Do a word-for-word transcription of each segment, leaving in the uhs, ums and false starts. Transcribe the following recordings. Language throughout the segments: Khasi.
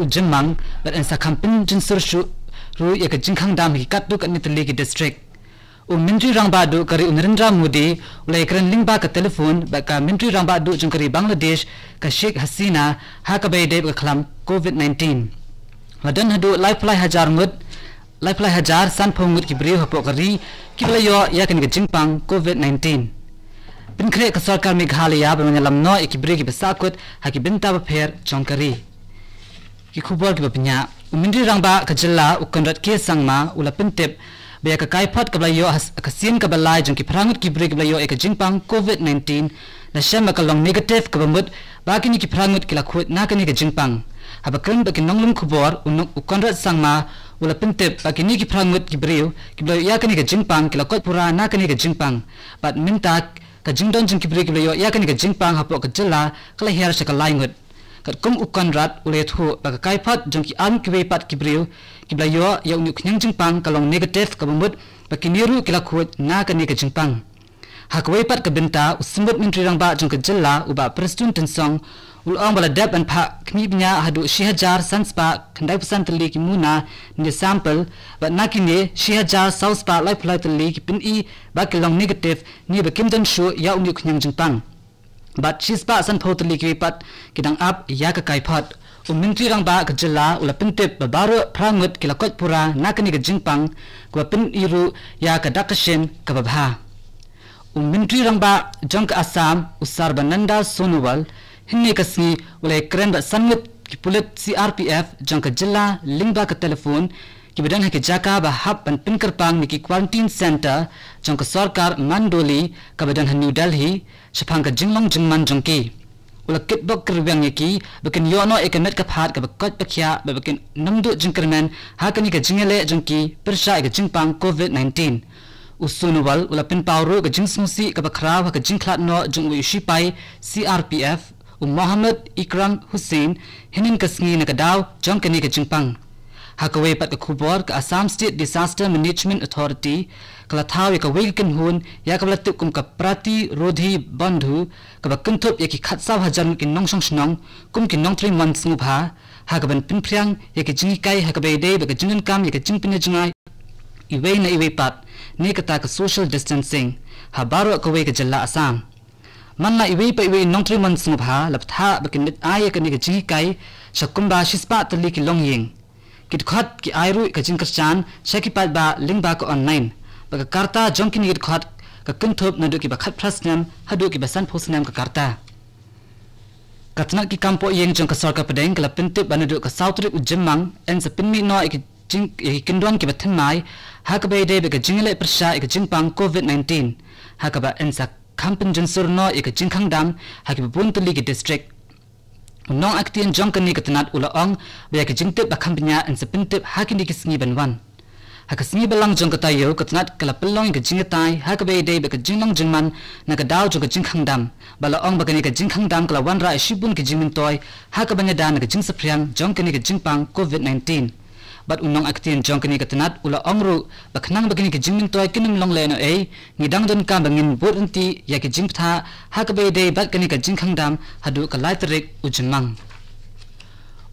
u jymmang bad yn sa kham pynjynsur shuh ruh ïa ka jingkhang dam ha ki katto katne tylli ki district. U Myntri Rangbah Duh ka ri u Narendra Modi u la ïakren lyngba ka telephone bad ka Myntri Rangbah Duh jong ka ri Bangladesh ka Sheikh Hasina ha kaba ïadei bad ka khlam covid nineteen. La don haduh laiphew lai hajar ngut, laiphew lai hajar sanphew ngut ki briew hapoh ka ri kiba la ïoh ïa kane ka jingpang covid nineteen. Pynkhreh ka sorkar Meghalaya ban wan ïalam noh ïa ki briew kiba sahkut ha ki bynta bapher jong ka ri. Ki khubor kiba bniah. U Myntri Rangbah ka jylla u Conrad K Sangma u la pyntip ba ïa ka kaiphod kaba la ïoh ha ka sien kaba lai jong ki phra ngut ki briew kiba la ïoh ïa ka jingpang covid nineteen la shem ba ka long negative, kaba mut ba kine ki phra ngut ki la khuid na kane ka jingpang. Haba kren bad ki nonglum khubor, u Conrad Sangma u la pyntip ba kine ki phra ngut ki briew kiba la ïoh ïa kane ka jingpang ki la koit pura na kane ka jingpang. Bad mynta ka jingdon jong ki briew kiba la ïoh ïa kane ka jingpang hapoh ka jylla ka la hiar sha ka lai ngut. Katkum u Conrad u la ïathuh ba ka kaiphod jong ki ar ngut kiwei pat ki briew kiba la ïoh ïa une u khñiang jingpang ka long negative, kaba mut ba kine ruh ki la khuid na kane ka jingpang. Ha kawei pat ka bynta, u Symbud Myntri Rangbah jong ka jylla u Bah Prestone Tynsong u la ong ba la dep ban phah khmih bniah haduh shi hajar san spah khyndaiphew san tylli ki muna ne sample, bad na kine shi hajar saw spah laiphew lai tylli ki pyni ba ki long negative ne ba kim don shuh ïa une u khñiang jingpang. Bad shi spah sanphew tylli kiwei pat ki dang ap ïa ka kaiphod. U Myntri Rangbah ka jylla u la pyntip ba baroh phra ngut ki la koit pura na kane ka jingpang, kaba pyni ruh ïa ka dak ka shin kaba bha. U Myntri Rangbah jong ka Assam u Sarbananda Sonowal hynne ka sngi u la ïakren bad san ngut ki pulit C R P F jong ka jylla lyngba ka telephone, kiba don ha ki jaka ba hap ban pynkyrpang na ki quarantine centre jong ka sorkar Mandoli kaba don ha New Delhi, shaphang ka jinglong jingman jong ki. U la kitbok kyrwiang ïa ki ba kin ïoh noh ïa ka met ka phad kaba koit ba khiah bad ba kin nym duh jingkyrmen ha kane ka jingïaleh jong ki pyrshah ïa ka jingpang covid nineteen. U Sonowal u la pynpaw ruh ka jingsngewsih kaba khraw ha ka jingkhlad noh jong uwei u shipai C R P F, u Mohammad Ikram Hussain, hynnin ka sngi na ka daw jong kane ka jingpang. Ha kawei pat ka khubor, ka Assam State Disaster Management Authority ka la thaw ïa kawei ka kynhun ïa kaba la tip kum ka Pratirodhi Bandhu, kaba kynthup ïa ki khatsaw hajar ngut ki nongshong shnong kum ki nongtrei mon sngewbha, ha kaban pynphriang ïa ki jinghikai ha kaba ïadei bad ka jingdonkam ïa ka jingpynïajngai iwei na iwei pat, ne kata ka social distancing, ha baroh kawei ka jylla Assam. Man la iwei pa iwei i nongtrei mon sngewbha la bthah ba kin leit ai ïa kane ka jinghikai sha kumba shispah tylli ki longïing. Ki dkhot ki ai ruh ka jingkyrshan sha ki paidbah lyngba ka online. Bad ka karta jong kine ki dkhot ka kynthup naduh kiba khatphra snem haduh kiba sanphew snem ka karta. Ka tnat ki kam pohïing jong ka sorkar pdeng ka la pyntip ba naduh ka saw tarik u Jymmang yn sa pynmih noh ïa ki jing, ïa ki kyndon kiba thymmai ha kaba ïadei bad ka jingïaleh pyrshah ïa ka jingpang covid nineteen, ha kaba yn sa kham pynjynsur noh ïa ka jingkhang dam ha kiba bun tylli ki district. U nongai ktien jong kane ka tnat u la ong ba ïa ka jingtip ba kham bniah yn sa pyntip ha kine ki sngi ban wan. Ha ka sngi balang jong ka taïew, ka tnat ka la pynlong ïa ka jingïatai ha kaba ïadei bad ka jinglong jingman na ka daw jong ka jingkhang dam, ba la ong ba kane ka jingkhang dam ka la wanrah ïa shibun ki jingmyntoi ha kaba ïada na ka jingsaphriang jong kane ka jingpang covid nineteen. Bad u nongai ktien jong kane ka tnat u la ong ruh ba khnang ba kine ki jingmyntoi kin ym long lehnohei, ngi dang donkam ba ngin bud ryntih ïa ki jingbthah ha kaba ïadei bad kane ka jingkhang dam haduh ka lai tarik u Jymmang.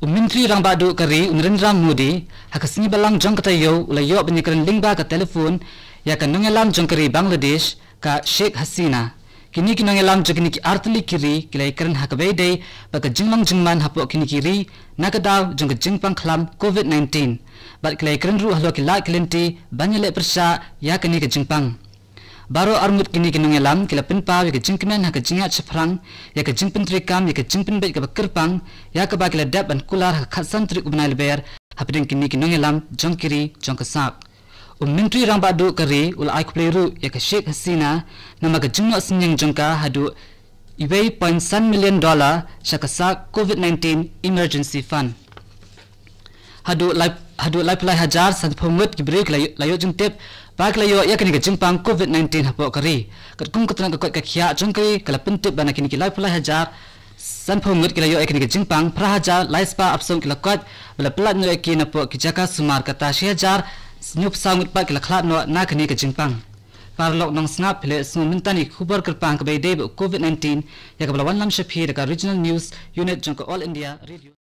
U Myntri Rangbah Duh ka ri u Narendra Modi ha ka sngi balang jong ka taïew u la ïoh ban ïakren lyngba ka telephone ïa ka nongïalam jong ka ri Bangladesh, ka Sheikh Hasina. Kine ki nongïalam jong kine ki ar tylli ki ri ki la ïakren ha kaba ïadei bad ka jinglong jingman hapoh kine ki ri na ka daw jong ka jingpang khlam covid nineteen. Bad ki la ïakren ruh halor ki lad ki lynti ban ïaleh pyrshah ïa kane ka jingpang. Baroh arngut kine ki nongïalam ki la pynpaw ïa ka jingkmen ha ka jingïaid shaphrang ïa ka jingpyntreikam ïa ka jingpynbeit kaba kyrpang, ïa kaba ki la dep ban kular ha ka khatsan tarik u bnai Lber, hapdeng kine ki nongïalam jong ki ri jong ka SAARC. U Myntri Rangbah Duh ka ri u la ai khublei ruh ïa ka Sheikh Hasina namar ka jingnoh synñiang jong ka haduh wei point san million dollar sha ka SAARC covid nineteen Emergency Fund. Haduh lai, haduh laiphew lai hajar sanphew ngut ki briew ki la ïoh, la ïoh jingtip ba ki la ïoh ïa kane ka jingpang covid nineteen hapoh ka ri. Katkum ka tnat ka koit ka khiah jong ka ri ka la pyntip ba na kine ki laiphew lai hajar sanphew ngut ki la ïoh ïa kane ka jingpang, phra hajar lai spah arphew saw ngut ki la koit bad la pyllait noh ïa ki napoh ki jaka sumar, kata shi hajar hynñiewphew saw ngut pat ki la khlad noh na kane ka jingpang. Paralok nongsngap, phi la ïohsngew mynta ïa ki khubor kyrpang kaba ïadei bad u covid nineteen, ïa kaba la wanlam sha phi da ka Regional News Unit jong ka All India Radio.